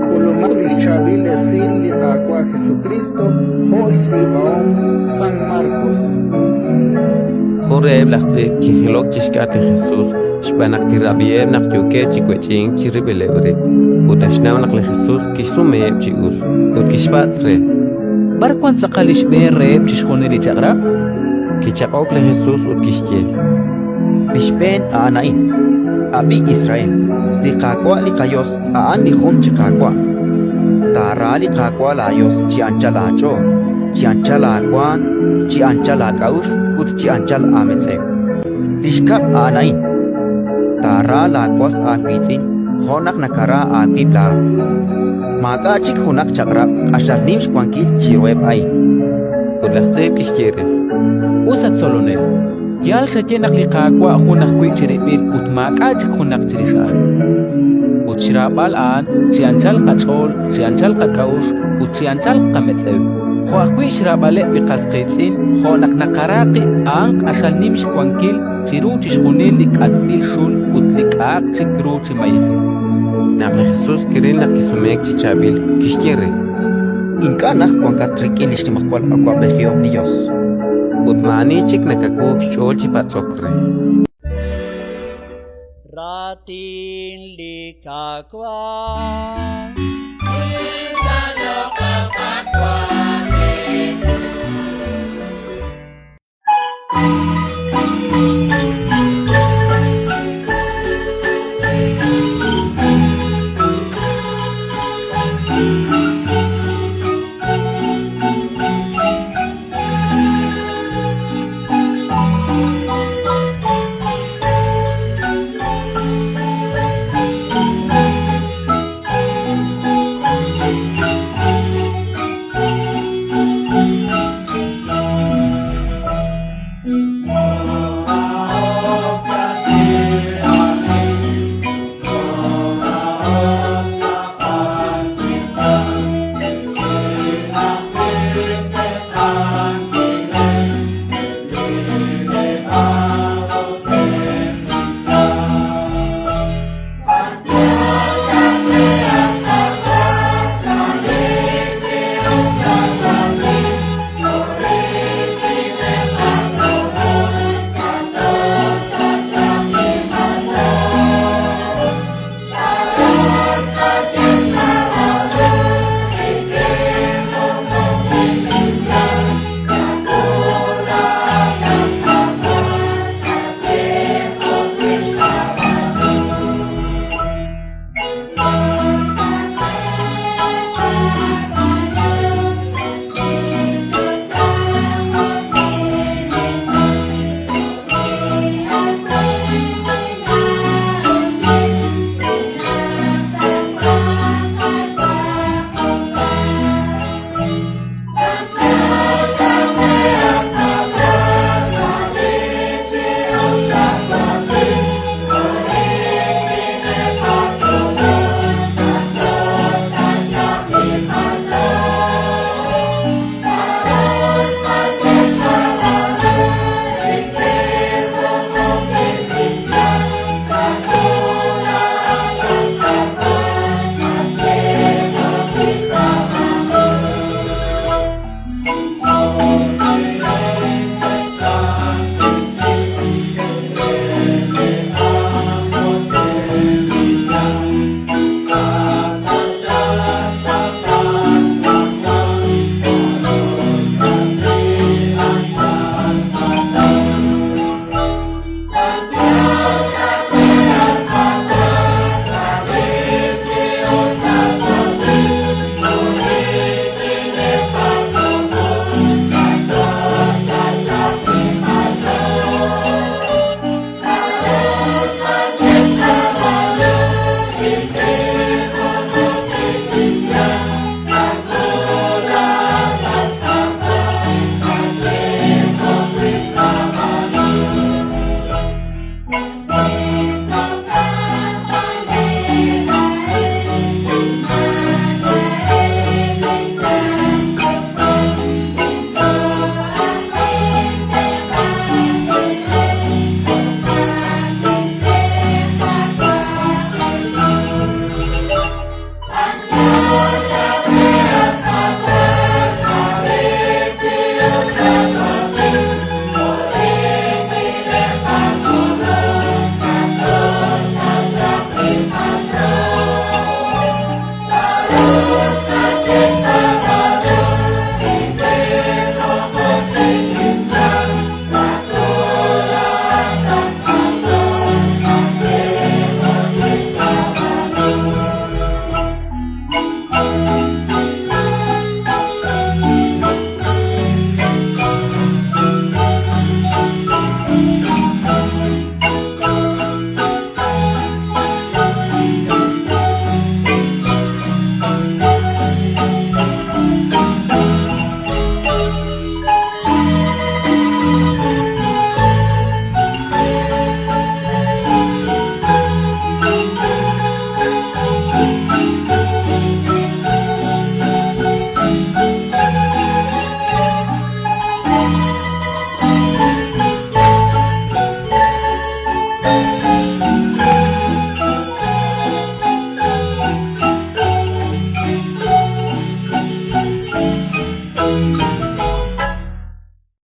K'ulumaq li xChaab'il Esil li Qaawa' Jesukriist jo' xtz'iib'ahom San Markos. Jun reheb' laj tz'iib' kijilok chi xk'atq li Jesus xb'aan naq kirab'iheb' naq yookeb' chi wech'ink chirib'ileb' rib', ut naxnaw naq li Jesus kixsumeheb' chi us, ut kixpatz' re: B'ar wank tz'aqal li xb'een reheb' chixjunil li chaq'rab'? Kichaq'ok li Jesus ut kixye: Li xb'een a'an a'in: Ab'i Israel, li Qaawa' li qaYos a'an li jun chi Qaawa'. Taara li Qaawa' laaYos chi anchal aach'ool, chi anchal aawaanm, chi anchal aak'a'uxl ut chi anchal aametz'ew. Li xkab' a'an a'in: Taara laawas aawiitz'in jo' naq nakara aawib' laa'at. Maak'a' chik junaq chaq'rab' q'axal nim xwankil chiruheb' a'in. Ut laj tz'iib' kixye re: Us, at Tzolonel, yaal xaye naq li Qaawa' jun ajwi' chirib'il ut maak'a' chik junaq chirix a'an. Ut xraab'al a'an chi anchal qach'ool, chi anchal qak'a'uxl ut chi anchal qametz'ew, jo' ajwi' xraab'aleb' li qas qiitz'in jo' naq naqara qib' a'an q'axal nim xwankil chiru chixjunil li k'atb'il xul ut li k'a'aq chik ru chi mayejil. Naq li Jesus kiril naq kisumeek chi chaab'il, kixye re: Ink'a' najt wankat rik'in li xnimajwal awab'ejihom li Yos. Ut maa'ani chik nakawuuk xch'ool chi patz'ok re. Raatin li Qaawa'.